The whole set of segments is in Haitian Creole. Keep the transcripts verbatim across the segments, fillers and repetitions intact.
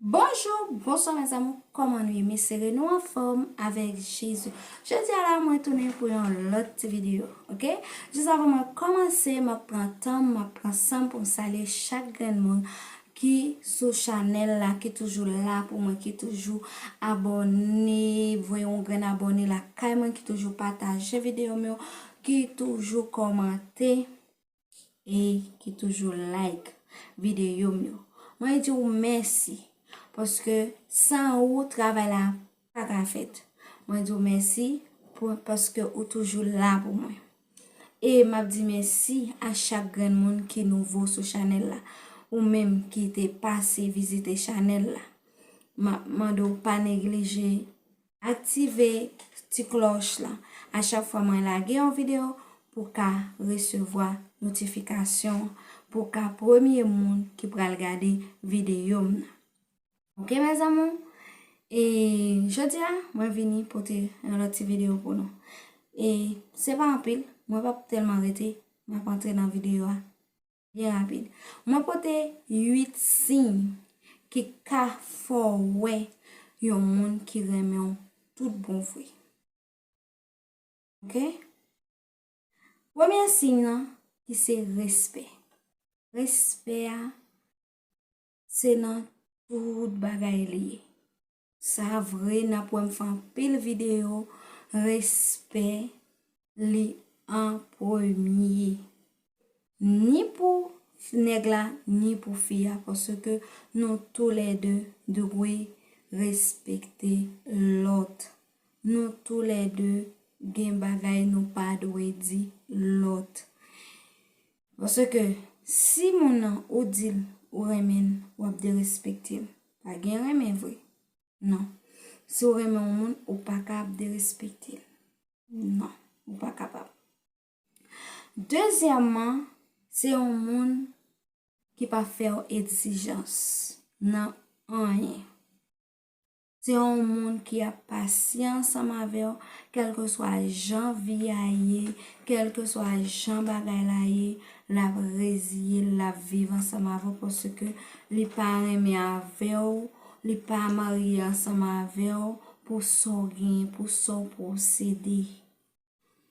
Bonjou, bonswa mes amours, kòman nou ye? M espere nou anfòm avèk Jezi. Jodi a la, mwen tounen pou yon lòt ti videyo, oke? Jis avan mwen kòmanse, m ap pran tan m, m ap pran san m pou m salye chak grenn moun ki sou chanèl la, ki toujou la pou mwen, ki toujou abòne, voye yon grenn abòne lakay mwen, ki toujou pataje videyo m yo, ki toujou kòmante e ki toujou like videyo m yo. Mwen di w mèsi, paske san ou, travay la pa ka fèt. Mwen di w mèsi pou, paske ou toujou la pou mwen. E m ap di mèsi a chak grenn moun ki nouvo sou chanèl la, ou menm ki te pase vizite chanèl la. M ap mande w pa neglije aktive ti klòch la a chak fwa mwen lage yon videyo pou w ka resevwa notifikasyon, pou w ka premye moun ki pral gade videyo m nan. Oke, mes amours? E jodi a, mwen vini pote yon lòt ti videyo pou nou. E se pa anpil, mwen p ap tèlman rete, m ap antre nan videyo a byen rapid. Mwen pote uit siy ki ka fè w wè yon moun ki renmen w tout bon vre. Oke? Premye siy nan, ki se respè. Respè a, se nan tout bagay li ye. Sa vre, n ap wè m fè anpil videyo, respè li an premye. Ni pou nèg la, ni pou fi a, paske nou toulède dwe respekte lòt. Nou toulède gen bagay nou pa dwe di lòt. Paske si moun nan ou di l ou renmen l, w ap derespekte l, pa gen renmen vre. Non. Si w renmen yon moun, ou pa ka ap derespekte l. Non, ou pa kapab. Dezyèmman, se yon moun ki pa fè w egzijans nan anyen. Se yon moun ki ap pasyan ansanm avè w, kèlkeswa jan vi a ye, kèlkeswa jan bagay la ye, l ap reziye l, l ap viv ansanm avè w paske li pa renmen avè w, li pa marye ansanm avè w pou sa w genyen, pou sa w posede.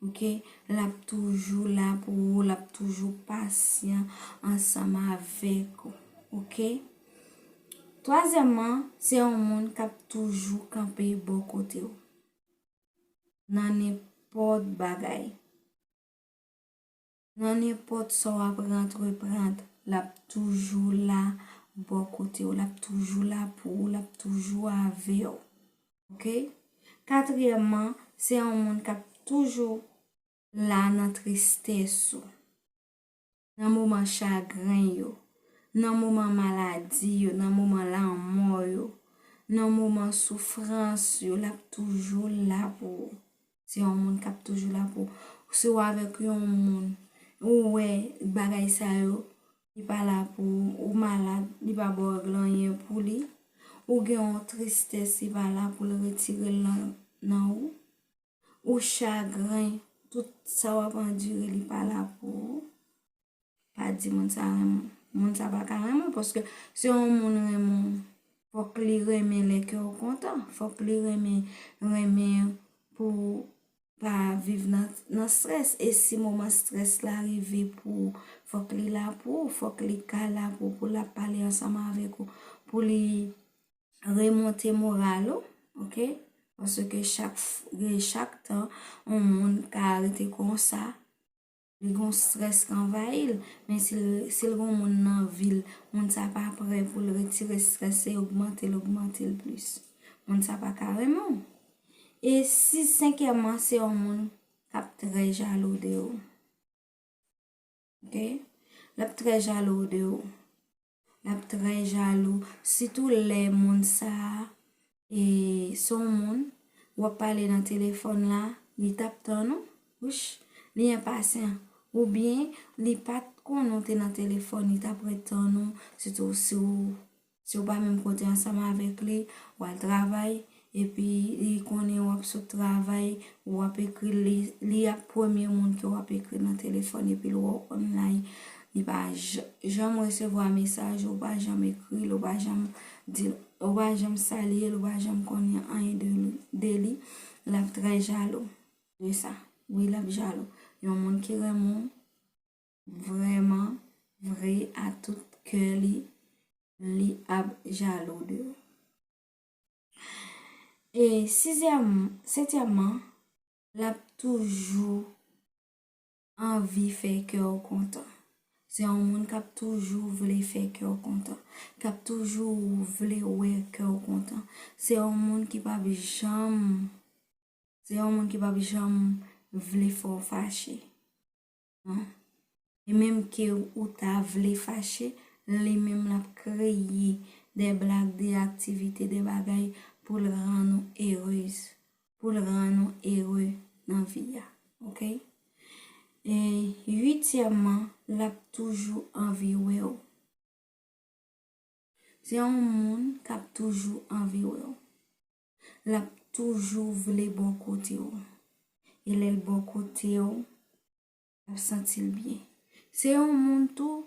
Oke? L ap toujou la pou ou, l ap toujou pasyan ansanm avèk ou. Oke? Twazyèmman, se yon moun k ap toujou kanpe bò kote w. Nan nenpòt bagay. Nan nenpòt sa w ap rantreprann, l ap toujou la bò kote w, l ap toujou la pou ou, l ap toujou avè w. Oke? Katriyèmman, se yon moun k ap toujou la nan tristès ou, nan moman chagren yo, nan moman maladi yo, nan moman lanmò yo, nan moman soufrans yo, l ap toujou la pou ou. Se yon moun k ap toujou la pou ou. Si w avèk yon moun, ou wè bagay sa yo, li pa la pou ou, ou malad, li pa ba w règ anyen pou li, ou gen yon tristès, li pa la pou l retire l nan, nan ou, ou chagren, tout sa w ap andire, li pa la pou ou. Pa di moun sa renmen w. Moun sa pa ka renmen w, paske si yon moun renmen w, fòk li renmen lè kè w kontan. Fòk li renmen, renmen pou pa viv nan, nan strès. E si moman strès la rive pou ou, fòk li la pou ou, fòk li ka la pou ou, pou l ap pale ansanm avèk ou, pou li remonte moral ou, oke? Paske chak f-, chak tan, yon moun ka rete konsa, li gon strès k anvayi l, men si l, si l gon moun nan vi l, moun sa pa prè pou l retire strès, se ogmante l, ogmante l plis. Moun sa pa ka renmen w. E sis, senkyèmman, se yon moun k ap trè jalou de ou. Oke? L ap trè jalou de ou. L ap trè jalou. Sitou lè moun sa a, e, se yon moun, w ap pale nan telefòn la, li t ap tann ou, wouch, li enpasyan. Oubyen, li pa t konnen w te nan telefòn, li t ap ret tann ou, sitou si w, si w pa menm kote ansanm avèk li, w al travay, epi li konnen w ap sot travay, w ap ekri li, li ap premye moun ke w ap ekri nan telefòn, epi l wè w online, Li pa j-, janm resevwa mesaj, ou pa janm ekri l, ou pa janm di l, ou pa janm salye l, ou pa janm konnen anyen de li, de li, l ap trè jalou de sa. Wi, l ap jalou. Yon moun ki renmen w vrèman, vre, a tout kè li, li ap jalou de ou. E sizyèm, setyèmman, l ap toujou anvi fè kè w kontan. Se yon moun k ap toujou vle fè kè w kontan, k ap toujou vle wè kè w kontan. Se yon moun ki p ap janm, se yon moun ki p ap janm vle fè w fache. Non. E menm ke ou ta vle fache, li menm l ap kreye de blag, de aktivite, de bagay pou l rann ou erez, pou l rann ou ere nan vi a. Oke? E uityèmman, l ap toujou anvi wè w. Se yon moun k ap toujou anvi wè w. L ap toujou vle bò kote w. E lè l bò kote w, l ap santi l byen. Se yon moun tou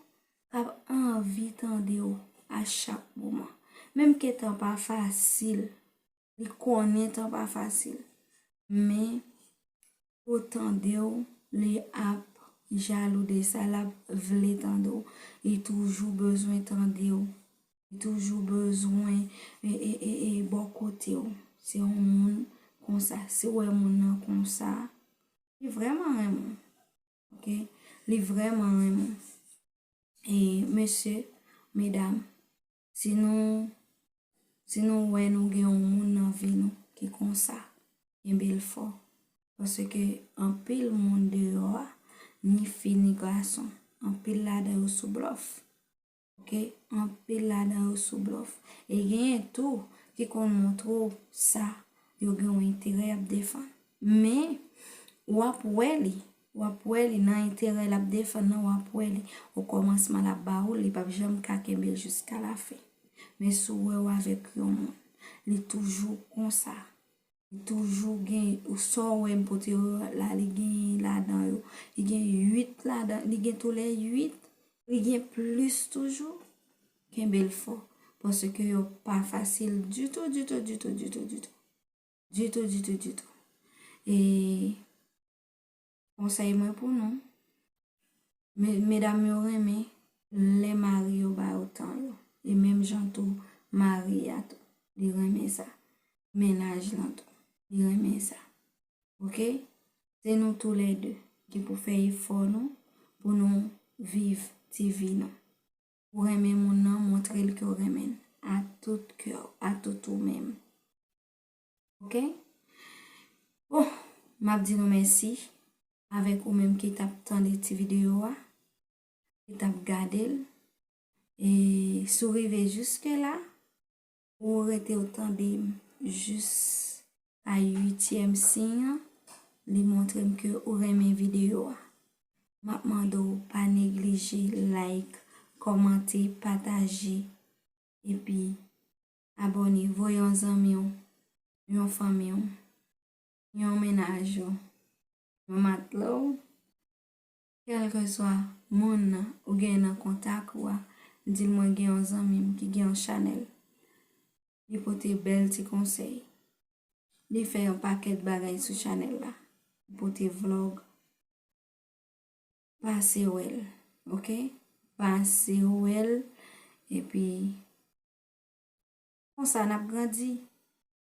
k ap anvi tande w a chak moman. Menm ke tan pa fasil, li konnen tan pa fasil. Men, pou tande w, li ap jalou de sa, l ap vle tande w. Li toujou bezwen tande w. Li toujou bezwen, e, e, e, e, bò kote w. Se yon moun konsa. Si w wè moun nan konsa, li vrèman renmen w. Oke? Li vrèman renmen w. E mesye, medam, si nou, si nou wè nou gen yon moun nan vi nou ki konsa, kenbe l fò. Paske anpil moun deyò a, ni fi ni gason, anpil ladan yo sou blòf. Oke? Anpil ladan yo sou blòf. E genyen tou ki konn montre w sa yo gen yon enterè y ap defann. Men, w ap wè li, w ap wè li nan enterè l ap defann nan, w ap wè li. Okòmansman, l ap ba ou l, li p ap janm ka kenbe l jiska lafen. Men si w wè w avèk yon moun, li toujou konsa. Li toujou gen, ou sa w wè m pote yo la, li gen ladan yo. Li gen uit ladan, li gen tou lè uit, li gen plis toujou. Kenbe l fò. Paske yo pa fasil ditou, ditou, ditou, ditou, ditou. Ditou, ditou, ditou. E konsèy mwen pou nou, me-, medam yo renmen lè mari yo ba yo tan yo. E menm jan tou, mari a tou, li renmen sa. Mennaj lan tou, li renmen sa. Oke? Se nou toulède ki pou fè efò nou pou nou viv ti vi nou. Ou renmen moun nan, montre l ke w renmen l a tout kè w, a tout ou menm. Oke? Bon, m ap di nou mèsi avèk ou menm ki t ap tande ti videyo a, ki t ap gade l. E si w rive jiske la, ou rete w tande m jis a uityèm siy an, li montre m ke ou renmen videyo a. M ap mande w pa neglije like, kòmante, pataje, epi abòne, voye yon zanmi w, yon fanmi w, yon mennaj ou, yon matla w, kèlkeswa moun nan ou gen nan kontak ou a, di l mwen gen yon zanmi m ki gen yon chanèl. Li pote bèl ti konsèy. Li fè yon pakèt bagay sou chanèl la. Li pote vlòg. Pase wè l, oke? Pase wè l, epi konsa n ap grandi,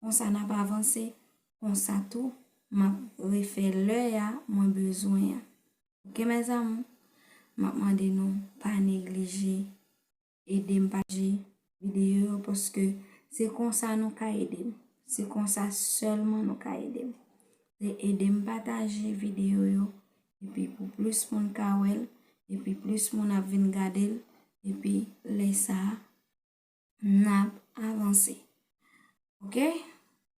konsa n ap avanse, konsa tou m ap refè lè a mwen bezwen an. Oke, mes amours? M ap mande nou pa neglije ede m pataje videyo yo, paske se konsa nou ka ede m. Se konsa sèlman nou ka ede m. Se ede m pataje videyo yo, epi pou plis moun ka wè l, epi plis moun ap vin gade l, epi lè sa a, n ap avanse. Oke?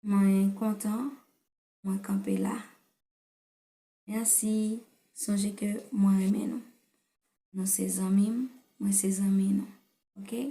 Mwen kontan, mwen kanpe la. Mèsi, sonje ke mwen renmen nou. Nou se zanmi m, mwen se zanmi nou. Oke?